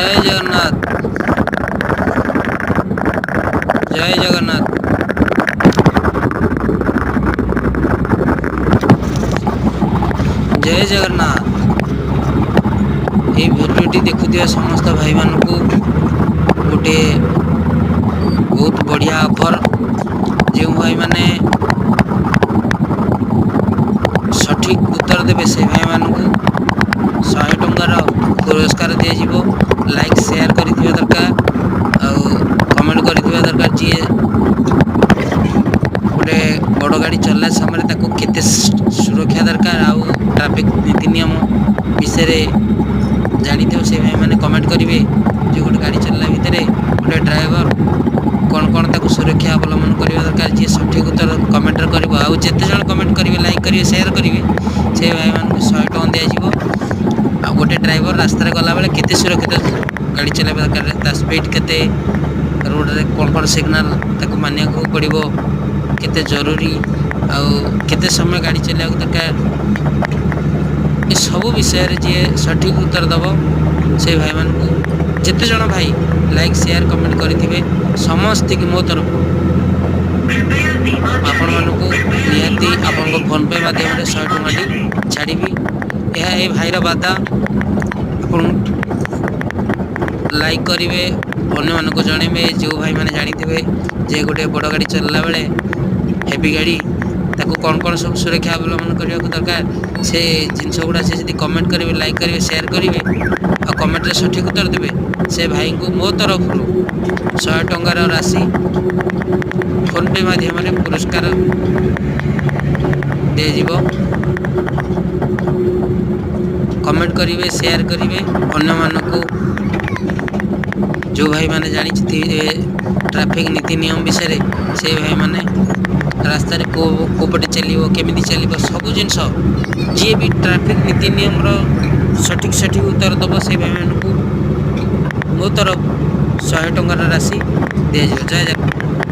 ଜୟ ଜଗନ୍ନାଥ, ଜୟ ଜଗନ୍ନାଥ, ଜୟ ଜଗନ୍ନାଥ। ଏଇ ଭିଡ଼ିଓଟି ଦେଖୁଥିବା ସମସ୍ତ ଭାଇମାନଙ୍କୁ ଗୋଟିଏ ବହୁତ ବଢ଼ିଆ ଅଫର୍। ଯେଉଁ ଭାଇମାନେ ସଠିକ୍ ଉତ୍ତର ଦେବେ, ସେ ଭାଇମାନଙ୍କୁ 100 ଟଙ୍କାର ପୁରସ୍କାର ଦିଆଯିବ। ଲାଇକ୍, ସେୟାର କରିଥିବା ଦରକାର ଆଉ କମେଣ୍ଟ କରିଥିବା ଦରକାର। ଯିଏ ଗୋଟେ ବଡ଼ ଗାଡ଼ି ଚଲାଇଲା ସମୟରେ ତାକୁ କେତେ ସୁରକ୍ଷା ଦରକାର ଆଉ ଟ୍ରାଫିକ୍ ନୀତି ନିୟମ ବିଷୟରେ ଜାଣିଥିବ, ସେ ଭାଇମାନେ କମେଣ୍ଟ କରିବେ ଯେ ଗୋଟେ ଗାଡ଼ି ଚଲାଇଲା ଭିତରେ ଗୋଟେ ଡ୍ରାଇଭର କ'ଣ କ'ଣ ତାକୁ ସୁରକ୍ଷା ଅବଲମ୍ବନ କରିବା ଦରକାର। ଯିଏ ସଠିକ୍ ଉତ୍ତର କମେଣ୍ଟରେ କରିବ ଆଉ ଯେତେ ଜଣ କମେଣ୍ଟ କରିବେ, ଲାଇକ୍ କରିବେ, ସେୟାର କରିବେ, ସେ ଭାଇମାନଙ୍କୁ 100 ଟଙ୍କା ଦିଆଯିବ। ଆଉ ଗୋଟେ ଡ୍ରାଇଭର ରାସ୍ତାରେ ଗଲାବେଳେ କେତେ ସୁରକ୍ଷିତ ଗାଡ଼ି ଚଲାଇବା ଦରକାର, ତା ସ୍ପିଡ଼ କେତେ, ରୋଡ଼ରେ କ'ଣ କ'ଣ ସିଗ୍ନାଲ ତାକୁ ମାନିବାକୁ ପଡ଼ିବ, କେତେ ଜରୁରୀ ଆଉ କେତେ ସମୟ ଗାଡ଼ି ଚଲାଇବାକୁ ଦରକାର, ଏସବୁ ବିଷୟରେ ଯିଏ ସଠିକ୍ ଉତ୍ତର ଦେବ, ସେଇ ଭାଇମାନଙ୍କୁ, ଯେତେ ଜଣ ଭାଇ ଲାଇକ୍, ସେୟାର, କମେଣ୍ଟ କରିଥିବେ, ସମସ୍ତିକି ମୋ ତରଫରୁ ଆପଣମାନଙ୍କୁ ନିହାତି ଆପଣଙ୍କ ଫୋନ୍ପେ ମାଧ୍ୟମରେ 100 ଟଙ୍କାଟି ଛାଡ଼ିବି। ଏହା ଏ ଭାଇର ବାଦା। ଆପଣ ଲାଇକ୍ କରିବେ, ଅନ୍ୟମାନଙ୍କୁ ଜଣେଇବେ। ଯେଉଁ ଭାଇମାନେ ଜାଣିଥିବେ ଯେ ଗୋଟେ ବଡ଼ ଗାଡ଼ି ଚଲାଇଲା ବେଳେ, ହେଭି ଗାଡ଼ି, ତାକୁ କ'ଣ କ'ଣ ସବୁ ସୁରକ୍ଷା ଅବଲମ୍ବନ କରିବାକୁ ଦରକାର, ସେ ଜିନିଷ ଗୁଡ଼ା ସେ ଯଦି କମେଣ୍ଟ କରିବେ, ଲାଇକ୍ କରିବେ, ସେୟାର କରିବେ ଆଉ କମେଣ୍ଟରେ ସଠିକ୍ ଉତ୍ତର ଦେବେ, ସେ ଭାଇଙ୍କୁ ମୋ ତରଫରୁ 100 ଟଙ୍କାର ରାଶି ଫୋନ୍ପେ ମାଧ୍ୟମରେ ପୁରସ୍କାର ଦିଆଯିବ। କମେଣ୍ଟ କରିବେ, ସେୟାର କରିବେ ଅନ୍ୟମାନଙ୍କୁ। ଯେଉଁ ଭାଇମାନେ ଜାଣିଛନ୍ତି ଟ୍ରାଫିକ୍ ନୀତି ନିୟମ ବିଷୟରେ, ସେଇ ଭାଇମାନେ ରାସ୍ତାରେ କେଉଁ କେଉଁ ପଟେ ଚାଲିବ, କେମିତି ଚାଲିବ, ସବୁ ଜିନିଷ, ଯିଏ ବି ଟ୍ରାଫିକ୍ ନୀତି ନିୟମର ସଠିକ୍ ସଠିକ୍ ଉତ୍ତର ଦେବ, ସେଇ ଭାଇମାନଙ୍କୁ ମୋ ତରଫ 100 ଟଙ୍କାର ରାଶି ଦିଆଯିବ। ଜୟ ଜଗନ୍ନାଥ।